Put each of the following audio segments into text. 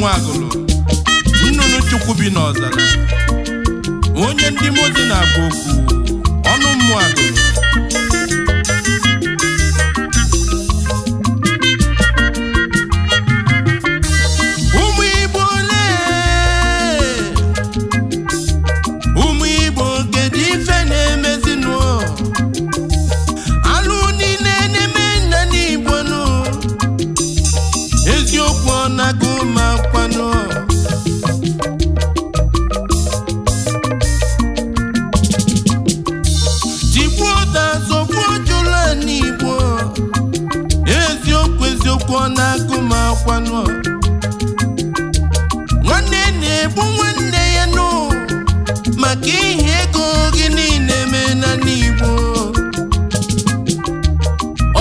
Nwagụlụ, nnụnụ Chukwu bi n'ọzara, onye ndị mozi na-agba okwu ọnụ mmụọ Agụlụ. Ụmụ Igbo lee, ụmụ Igbo, kedu ife na-emezinụ? Alụ niile na-eme nna n'Igbo nụ, eziokwu ọ na-agụ ma kwanụ. Tigbuo dazọgbuo jụrụ n'Igbo, eziokwu eziokwu ọ na-agụ ma kwanụ. Nwanne na-egbu nwanne ya nụ maka ihe ego gị niile mee na n'Igbo.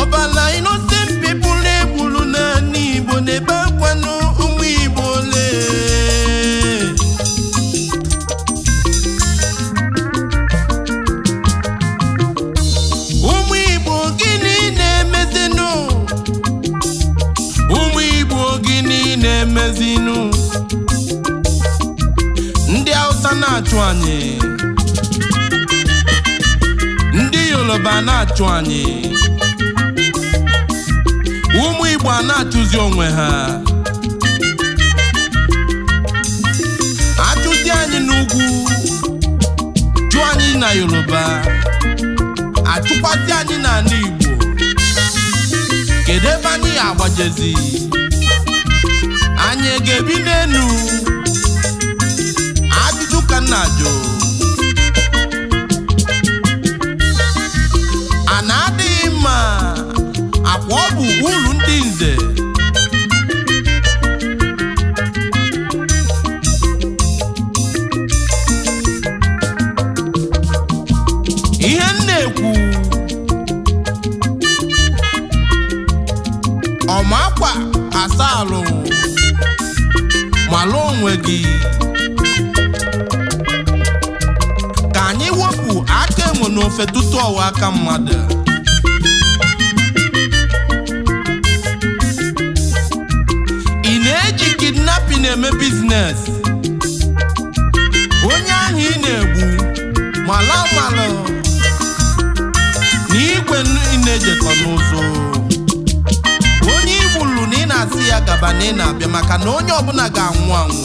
Ọbala innocent people egburu n'ala Igbo na-ebe akwanụ. Ụmụ Igbo lee, ụmụ Igbo, gịnị na-emezinụ? Ụmụ Igbo, gịnị na-emezinụ? Ndị Hausa na-achụ anyị, ndị Yoruba na-achụ anyị, ụmụ Igbo a na-achụzi onwe ha. Achụzi anyị n'ugwu, chụọ anyị na Yoruba, achụkwazi anyị n'ala Igbo. Kedu ebe anyị agbajezi? Anyị ga-ebi n'enu? Ajụjụ ka m na-ajụ. A na-adịghị mma akwa ọ bụ uru ndị nze. Ihe m na-ekwu, ọma akwa asa alụ malụ onwe gị. Ka anyị wepụ aka enwe n'ofe tutu ọwa aka mmadụ. Ị na-eji kidnapping eme business? Onye ahụ ị na-egbu, mala malụ na igwe ị na-ejekọ n'ụzọ. Onye igbulu na ị na-asị ya gaba na ị na-abịa, maka na onye ọbụla ga-anwụ anwụ.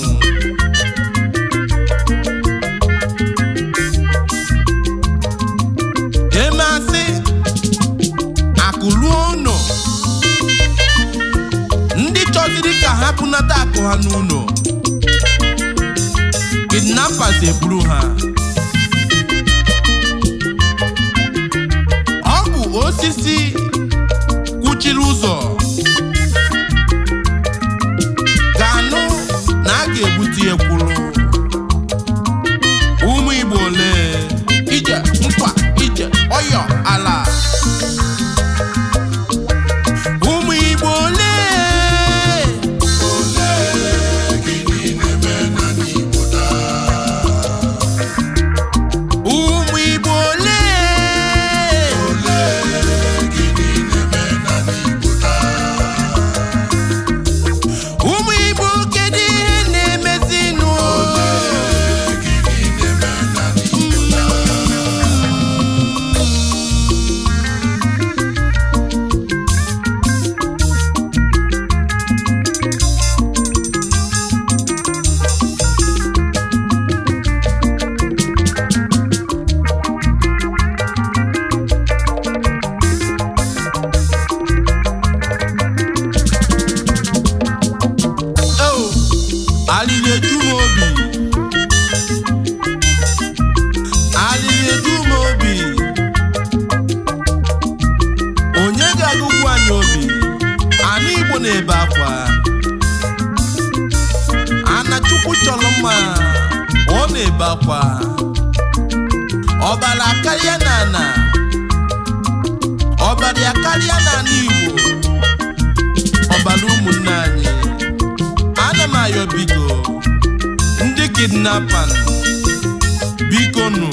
Emasị akụ luo ụlọ, ndị chọziri ka ha bunata akụ ha n'ụlọ, kidnappers eburu ha. Ọ bụ osisi kwuchiri ụzọ ga-anụ na a ga-egbute ya ekwuru. Ụmụ Igbo lee, ije nkwa ije ọyọ ala. Ụmụ Igbo lee. Gịnị na-eme n'ala Igbo taa? Ụmụ Igbo lee. Gịnị na-eme n'ala Igbo taa? Ụmụ Igbo, kedu ihe na-emezinụ? Gịnị na-eme n'ala Igbo taa? Oh, alili eju m obi, alili eju m obi. Onye ga-agụgụ anyị obi? Ana Igbo na-ebe akwa. Ana Chukwu chọrọ mma, ọ na-ebe akwa. Ọbara karịa na ana, ọbara ya karịa na ana Igbo, ọbara ụmụnne anyị. Ana m ayọ, biko, ndị kidnapper, biko nụ,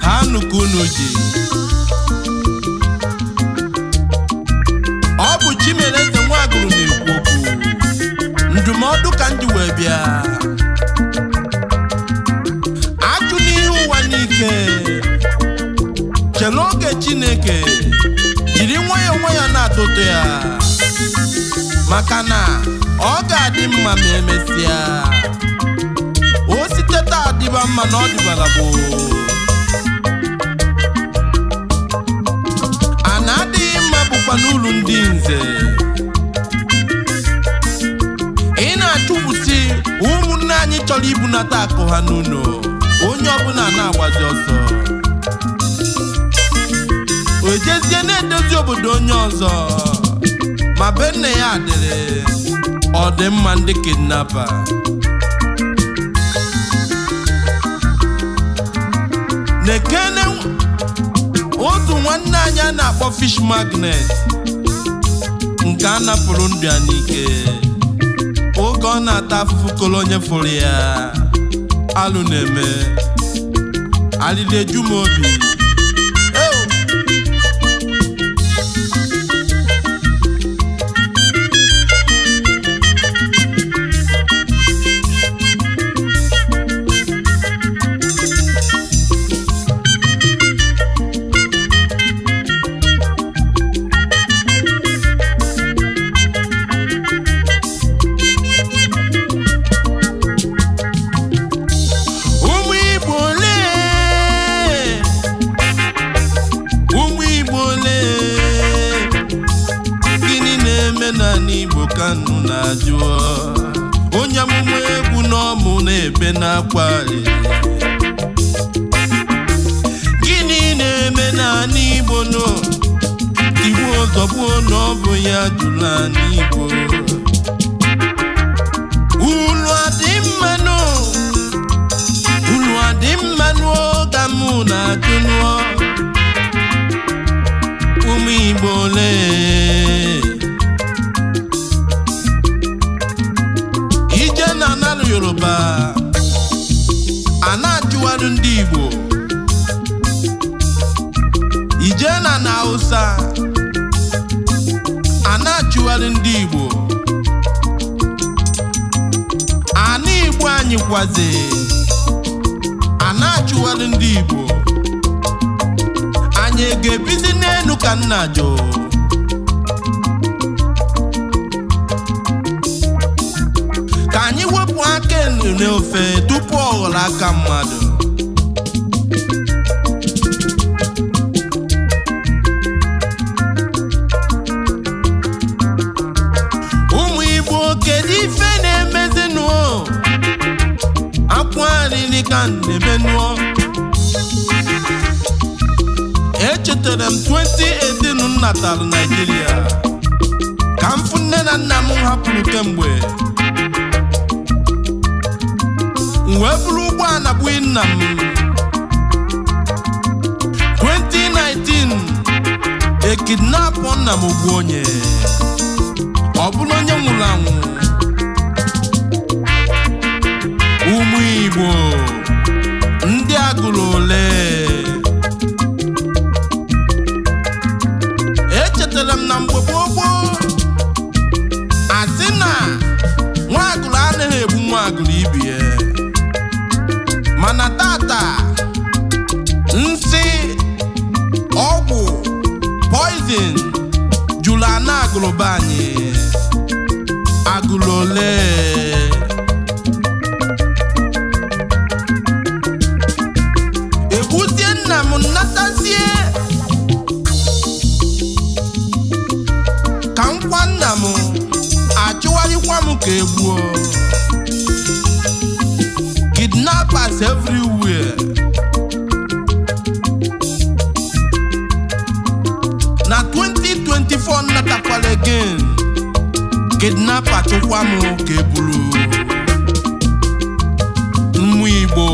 ha nụ ka unu ji. Ọ bụ Chimereze Nwagụrụ na-ekwu okwu. Ndụmọdụ ka m ji wee bịa. na-akwado ya, maka na ọ ga-adị mma ma emesịa. O site taa dịba mma na ọ dịbara gboo. A na-adịghị mma bụkwa n'ụlọ ndị nze. Ị na-achụpụsị ụmụnne anyị chọrọ ibunata akụ ha n'ụlọ, onye ọbụla na-agbazi ọsọ o jezie na-edozi obodo onye ọzọ, ma be nne ya dịrị ọ dị mma. Ndị kidnapper na-ekene otu nwanne anyị a na-akpọ Fish Magnet, nke a napụrụ ndụ ya n'ike oge ọ na-ata afụfụ kolo onye fụrụ ya. Alụ na-eme alịlị eju m obi. Eo! Ụmụ Igbo lee, ụmụ Igbo lee, gịnị na-eme n'ala Igbo ka nnu na-ajụ? Onye amụma egwu n'ọmụ na-ebe n'akwa arịrị. Gịnị na-eme n'ala Igbo nọ? Tigbuo zọgbuo na ọ bụ ya jụrụ ala Igbo. Unu adị mmanụ, unu adị mmanụ ka mụ na-ajụ nụọ. Ụmụ Igbo lee, ije na analụ Yoruba a na-achụwarụ ndị Igbo, ije na na Hausa a na-achụgharị ndị Igbo. Ana Igbo anyị kwazi a na-achụgharị ndị Igbo. Anyị ga-ebizi n'elu ka nna jụ. Ka anyị wepụ aka enu n'ofe tupu ọ ghọrọ aka mmadụ. Ụmụ Igbo, kedu ife na-emezinụ? Akwa arịrị ka m na-emenụọ. Echetara m 2018 m natara Naịjirịa ka m fụ nne na nna m hapụrụ kemgbe, m wee bụrụ ụgbọala bui nna m. 2019 ekidnapụ nna m ugbu onye ọ bụrụ onye nwụrụ anwụ. Ụmụ Igbo, ndị agụrụ ole? Echetara m na mgbe gboo gboo asị na nwa agụrụ anaghị egbu nwa agụrụ ibe ya, mana tata nsị ọgwụ poison jụrụ ana agụrụba anyị. Agụrụ ole? Egbuzie nna m, nnatazie ka m kwa nna m, achụgharịkwa m ka egbuo. Kidnappers everywhere. Na 2024 nnatakwala again, kidnapper chụkwa m ka eburu. Mmụ Igbo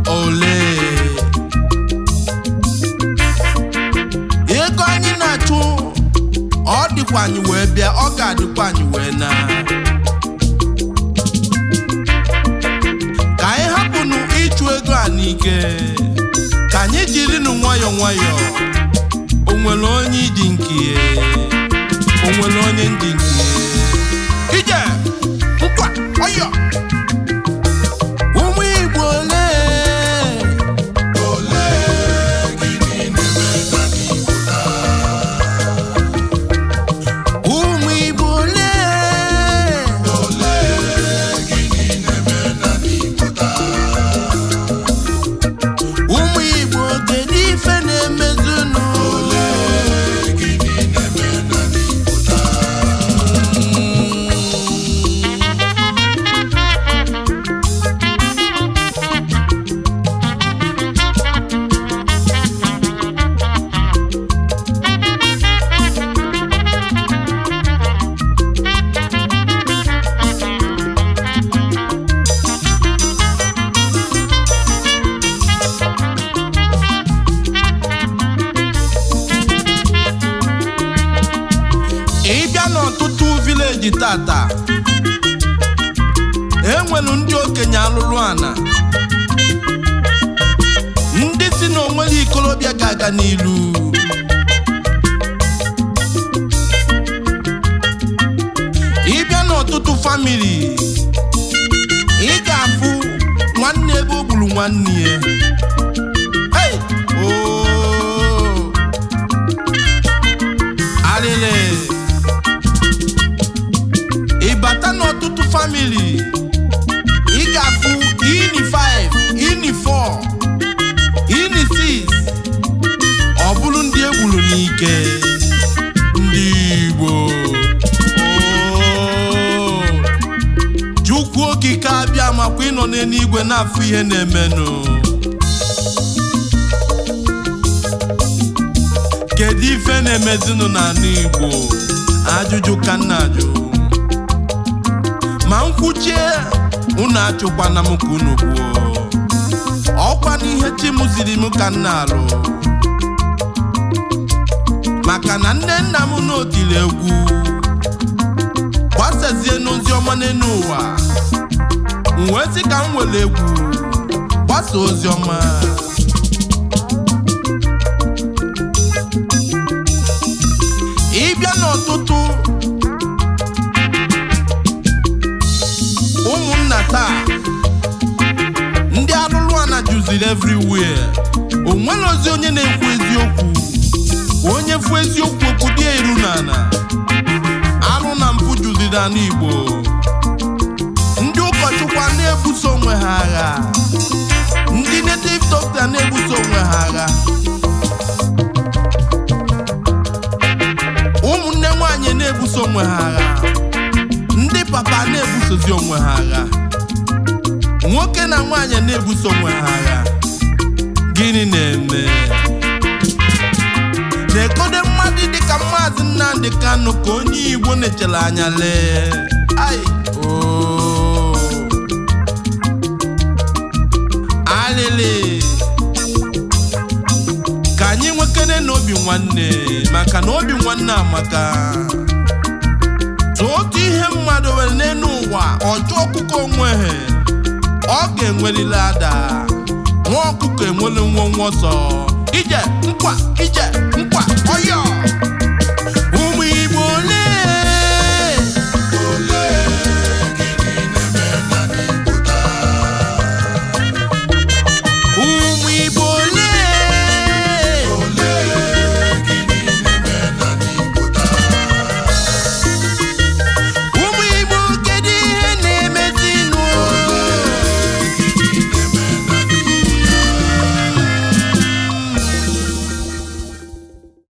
ole? Ego anyị na-achụ, ọ dịkwa anyị wee bịa, ọ ga-adịkwa anyị wee na. Ka anyị hapụnụ ịchụ ego a n'ike, ka anyị jirinụ nwayọọ nwayọọ. O nwere onye iji nke ya? O nwere onye ndị nke ya? Ije nkwa ọyọ. Ụmụ Igbo ole? Ole, gịnị na-eme n'ala Igbo taa? Ịbịa n'ọtụtụ village tata, enwelu ndị okenye alụlụ ana, ndị si na onwere ikolobịa ga-aga n'ilu. Ịbịa n'ọtụtụ family, ị ga-afụ nwanne ebe o gburu nwanne ya. Hey! Oh! Alịlị! Ị bata n'ọtụtụ family, ị ga-afụ ini 5, ini 4, ini 6, ọ bụrụ ndị e gburu n'ike. Ndị Igbo, oh! Chukwu okike abịa makwa ịnọ n'eluigwe na-afụ ihe na-emenụ. Kedu ife na-emezinụ n'ala Igbo? Ajụjụ ka m na-ajụ. Ma nkwuchie unu achụkwana m ka unu kwuo. Ọkwa n'ihe chi m ziri m ka m na-alụ. Maka na nne nna m n'otiri egwu gbasazie n'ozi ọma n'elu ụwa, m wee sị ka m were egwu gbasa ozi ọma. Ịbịa n'ọtụtụ ụmụnna taa, ndị alụlụ ana juziri everywhere. O nwere ozi onye na-ekwu eziokwu. Onye fụ eziokwu, okwu dị eru n'ala. Alụ na mpụ juziri ala Igbo. Ndị ụkọchukwu a na-ebuso onwe ha agha, ndị native doctor na-ebuso onwe ha agha, ụmụnne nwanyị na-ebuso onwe ha agha, ndị papa na-ebusozi onwe ha agha, nwoke na nwaanyị na-ebuso onwe ha agha. Gịnị na-eme na-ekode mmadụ dịka Maazị Nnamdi Kanu ka onye Igbo nechere anya lee? Ai oo, alịlị! Ka anyị nwekene n'obi nwanne, maka na obi nwanne amaka. Tụọ otu ihe mmadụ nwere n'elu ụwa, ọjọọ ọkụkọ onwe ha, ọ ga-enwerịrị ada. Nwa ọkụkọ enwere nwa nwa ọsọ ije nkwa ije nkwa ọyọ.